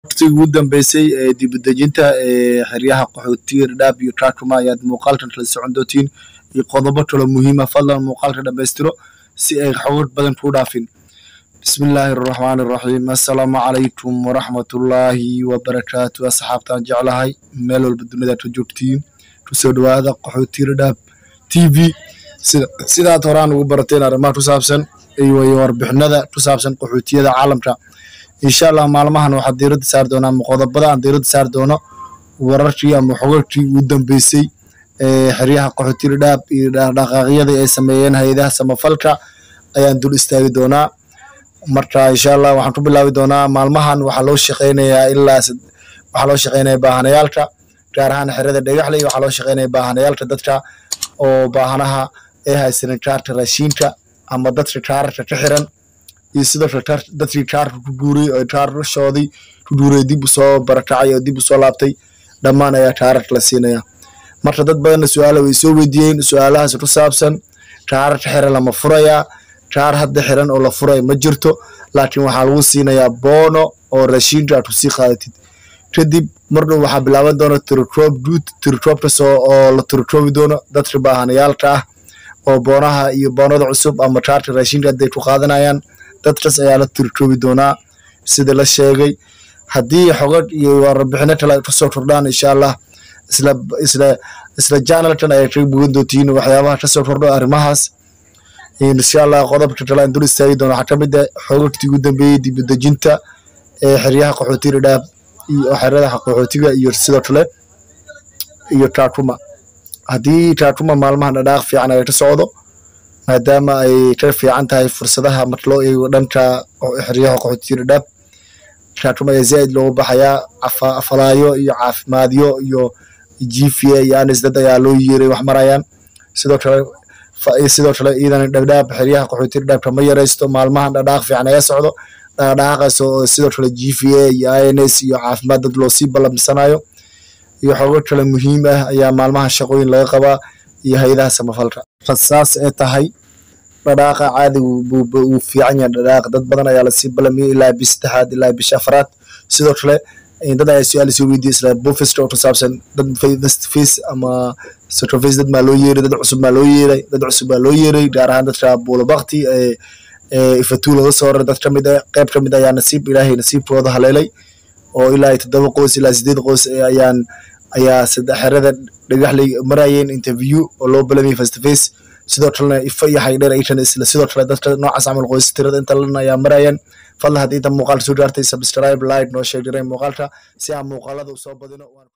Waqtigii ugu dambeysay ee dib u dejinta ee xeryaha qaxootiga Dhadhaab iyo Kakuma ayaad muuqaalkan kala socon doontiin iyo qodobo kale muhiim ah. Fadlan muuqaalka dhammaystiro si ay xogag badan kuu dhaafin. Bismillaahi raxmaani raxiim. Assalaamu calaykum waraxmatullaahi wabarakaatu. Asxaabtaan jeclahay, meel walba dunida ka joogtiin, kusoo dhawaada Qaxootiga Dhadhaab TV. Sida sidaad horaan ugu barateen arrimaha ku saabsan iyo warbixinada ku saabsan qaxootiyada caalamka, insha Allah maalmahan waxaad diiradda saari doonaa ama qodobada aan diiradda saari doono wararkii ama xogagkii ugu dambeysay ee xeryaha qaxootiga Dhadhaab iyo dhaqdhaqaaqyada ay sameeyeen hay-adaha samafalka ayaan dul istaagi doonaa. Marka insha Allah waxaan ku bilaabi doonaa, maalmahan waxaa loo shaqeynayaa ilaa waxaa loo shaqeynaya baahanayaalka, gaar ahaan xerada Dhagaxley. Waxaa loo shaqeynaya baahanayaalka, dadka oo baahanaha ee haysanin kaarka raashinka ama dadka kaararka ka xiran, iyo sidoo kale dadkii kaarka ku guuray oo kaarashoodii ku guuray, dib usoo barakacay oo dib usoo laabtay, dhammaan ayaa kaararka la siinaya. Marka dad badanna su-aala way soo weydiiyeen, su-aalahaas ku saabsan kaararka xiran lama furayaa. Kaar hadda xiran oo la furay ma jirto, laakiin waxaa lagu siinayaa boono oo raashinka aad kusii qaadatid. Kadib mardhow waxaa bilaaban doona tirokoob guud, tirokoobkaas oo la tirokoobi doono dadka baahanayaalka ah oo boonaha iyo boonada cusub ama kaarka raashinka hadday ku qaadanayaan. Dadkaas ayaa la tirokoobi doonaa sida la sheegay. Haddii xogag iyo warbixino kale kasoo kordhaan, insha Allah isla channelkan ayay kaga bogan doontiin waxyaabaha kasoo kordho arrimahaas, insha Allah. Qodobka kale aan dul istaagi doono waxaa ka mid ah xogagtii ugu dambeeyey dib u dejinta ee xeryaha qaxootiga Dhadhaab iyo xeradaha qaxootiga iyo sidoo kale iyo Kakuma. Haddii Kakuma maalmahan dhadhaaq fiican ay ka socdo, maadaama ay ka fiican tahay fursadaha marka loo eego dhanka xeryaha qaxootiga Dhadhaab, Kakuma ayaa zaaid loogu baxayaa. Afalaayo iyo caafimaadyo iyo GVA iyo anis dad ayaa loo yeeray wax marayaan. Sidoo kale iidan Dhadhaab, xeryaha qaxootiga Dhadhaab kama yaraysto, maalmahan dhadhaaq fiican ayaa socdo, dhaqdhaqaaqaas oo sidoo kale GVA iyo INS iyo caafimaad dad loo sii ballamsanayo iyo xogo kale muhiim ah ayaa maalmahan shaqooyin laga qabaa iyo hay-adaha samafalka. Saas ee tahay, dhadhaaqa caadigu wuu fiican yahay. Dhadhaaqa dad badan ayaa lasii ballamiyey ilaa bish saddexaad ilaa bisha afraad. Sidoo kale dad ayaa su-aal soo weydiiyey isla buufiska oo ku saabsan dad face to face ama second face, dad maa loo yeeray, dad cusub maa loo yeeray. Dad cusub baa loo yeeray, gaar ahaan dadka Buulabakti ee Ifatuu laga soo raray. Dad kamid ah, qayb kamid ayaa nasiib Ilaahay nasiibkooda haleelay oo ilaa iyo toddoba qoys ilaa sideed qoys ayaa saddex xerada Dhagaxley marayeen interview oo loo balamiyey face to face. Sidoo kalena Ifa iyo Xaydheer ayagana isla sidoo kale dadka noocaas camal, qoys tirada inta lan ayaa marayeen. Fadlan haddii inta muuqaalka soo gaartay, subscribe, like, noo sheeg jiray muuqaalka si aan muuqaalada usoo badino.